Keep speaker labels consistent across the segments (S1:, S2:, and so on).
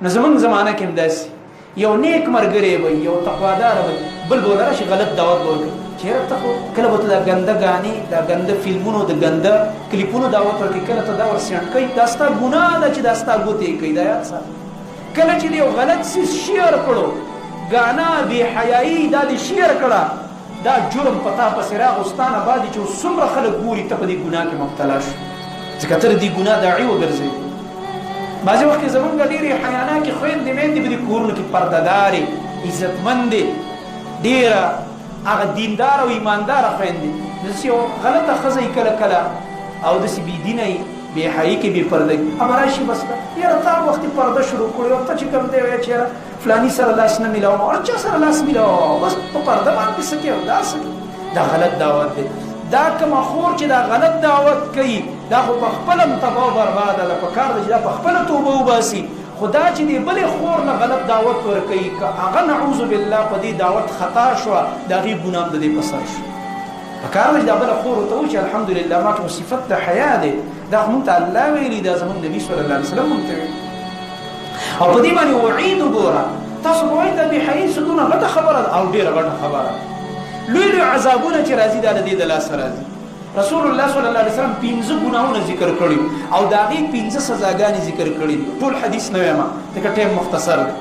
S1: نو زمونږ زمانه کې هم داسې یو نیک مرګری وي، یو تقوادار وي، بل به راشي غلط دعوت به ورکړي چې یاره ته خو کله به ته دا ګنده ګانې، دا ګنده فلمونو، د ګنده کلیپونو دعوت ورکړي، کله ته دا ورسینډ کوي، دا ستا ګناه ده چې دا ستا ګوتې کوي. دا یاد ساته، کله چې یو غلط څیز شیر کړو، ګانا، بې حیایي، دا دې شیر کړه، دا جرم په تا پسې راغو، ستا نه بعد چې اوس څومره خلک ګوري ته په دې ګناه کې مبتلا شو، ځکه ته د دې ګناه داعي وګرځېدې. بعضې وخت کې زمونږ ډېرې حیاناکې خویندې میندې په دې کورونو کې پردهدارې، عزتمندې، ډېره هغه دیندار او ایمانداره خویندې، داسې یو غلطه ښځه یې کله کله او داسې بې دینه یې، بې حیایي کې، بې پرده یې، هغه راشي بس یاره تا وختي پرده شروع کړې او ته چې کوم دی وایې چې یاره فلاني سره لاس نه میلاوم، هر چا سره لاس میلاوم، بس په پرده باندې څه کوې او دا څه کوې. دا غلط دعوت دی. دا کومه خور چې دا غلط دعوت کوي دا خو په خپله هم تباه او برباده ده، په کار ده چې دا په خپله توبه وباسي. خو دا چې دې بلې خور له غلط دعوت ورکوي، که هغه نعوذ بالله په دې دعوت خطا شوه، د هغې ګناه هم د دې په سر شو. په کار ده چې دا بله خور ورته ووایي چې الحمدلله ما کې خو صفت د حیا دی، دا خو مونږ ته الله ویلي، دا زمونږ نبي صلی الله علیه وسلم مونږ ته ویلي. او په دې باندې وعید وګوره، تاسو به وایئ دا بې حیایي څه دونه غټه خبره ده، او ډېره غټه خبره ده. لوی لوی عذابونه چې راځي دا له دې د لاسه راځي. رسول الله صلی الله علیه وسلم 5 ګناهونه ذکر کړي او د هغې 5 سزاګانې ذکر کړي دي. ټول حدیث نه وایم ځکه ټایم مختصر دی،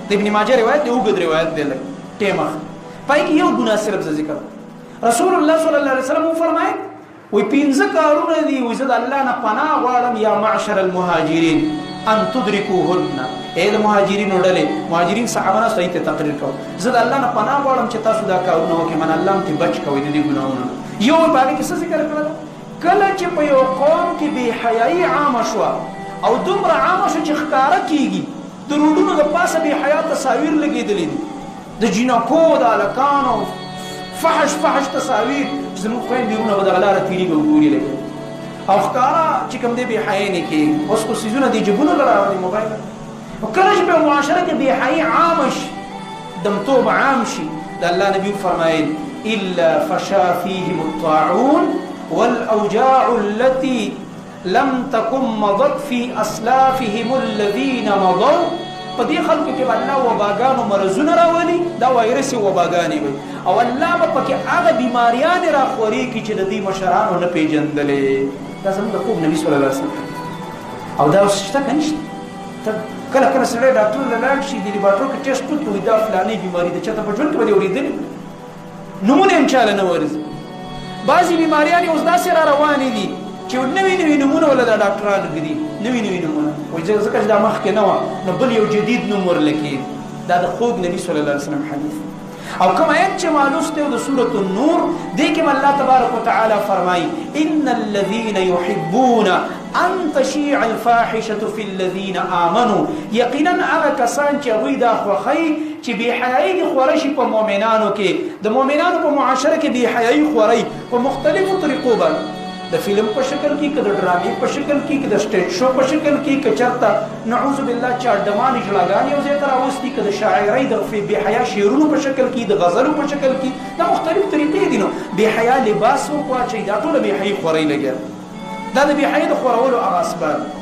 S1: د ابن ماجه روایت دی، اوږد روایت دی، لږ ټایم اخلي. پای کې یو ګناه صرف زه ذکر. رسول الله صلی الله علیه وسلم وفرمایل وی 5 کارونه دي، وی زه د الله نه پناه غواړم یا معشر المهاجرین ان تدرکوهن، ای د مهاجرینو ډلې، مهاجرین صحابه ناست ته تقریر کو، زه د الله نه پناه غواړم چې تاسو دا کارونه وکړئ، من الله هم ترې بچ کوئ د دې ګناهونو. یو په هغې کې څه ذکر کړل؟ کله چې په یو قوم کې بې حیایي عامه شوه او دومره عامه شوه چې ښکاره کېږي، د روډونو د پاسه بې حیا تصاویر لګېدلي دي، د جینکو، د هلکانو فحش فحش تصاویر چې زموږ خویندې وروڼه به دغه لاره تېرېږي او ګوري لګي او ښکاره چې کوم دی بې حیایي نه کېږي. اوس خو څیزونه دې جبونو له راغلي موبایل. خو کله چې په معاشره کې بې حیایي عامه شي، دمتوب عام شي، د الله نبي وفرمایل الا فشا فيهم الطاعون والاوجاع التي لم تكن مضت في اسلافهم الذين مضوا. په دې خلکو کې به الله وباګانو مرضونه راولي، دا وایرس وباګانې وي، او الله به پکې هغه بیماریانې راخورې کړي چې د دې مشرانو نه پېژندلې. دا زموږ د خوب نبي صلی الله علیه وسلم. او دا اوس شته که نشته؟ ته کله کله سړی ډاکټر له لاړ شي، د لیبارټور کې ټیسټ وکړي، وایي دا فلانې بیماري ده، چېرته په ژوند کې به دې اورېدلي، نومونه یې هم چاله نه ورځي. بعضې بیماریانې اوس داسې را روانې دي چې نوي نوي نومونه وله دا ډاکټران ږدي، نوي نوي نومونه، وایي ځکه چې دا مخکې نه وه نو بل یو جدید نوم ورله کېږي. دا د خوږ نبي صلی الله علیه وسلم حدیث. او کوم آیت چې ما لوستی د سورة النور، دې کې الله تبارک وتعالی فرمایي ان الذين يحبون ان تشيع الفاحشة في الذين آمنوا، یقینا هغه کسان چې هغوی دا خوښوي چې بې حیایي دې خوره شي په مؤمنانو کې، د مؤمنانو په معاشره کې بې حیایي خورئ په مختلفو طریقو باندې، د فلم په شکل کې، که د ډرامې په شکل کې، که د سټیج شو په شکل کې، که چېرته نعوذ بالله چا ډمانې ژړاګانې یو ځای ته راوستي، که د شاعرۍ د بې حیا شعرونو په شکل کې، د غزلو په شکل کې، دا مختلف طریقې دي. نو بې حیا لباس څوک واچوي، دا ټوله بې حیایي خورئ لګیا، دا د بې حیایي د خورولو هغه اسباب.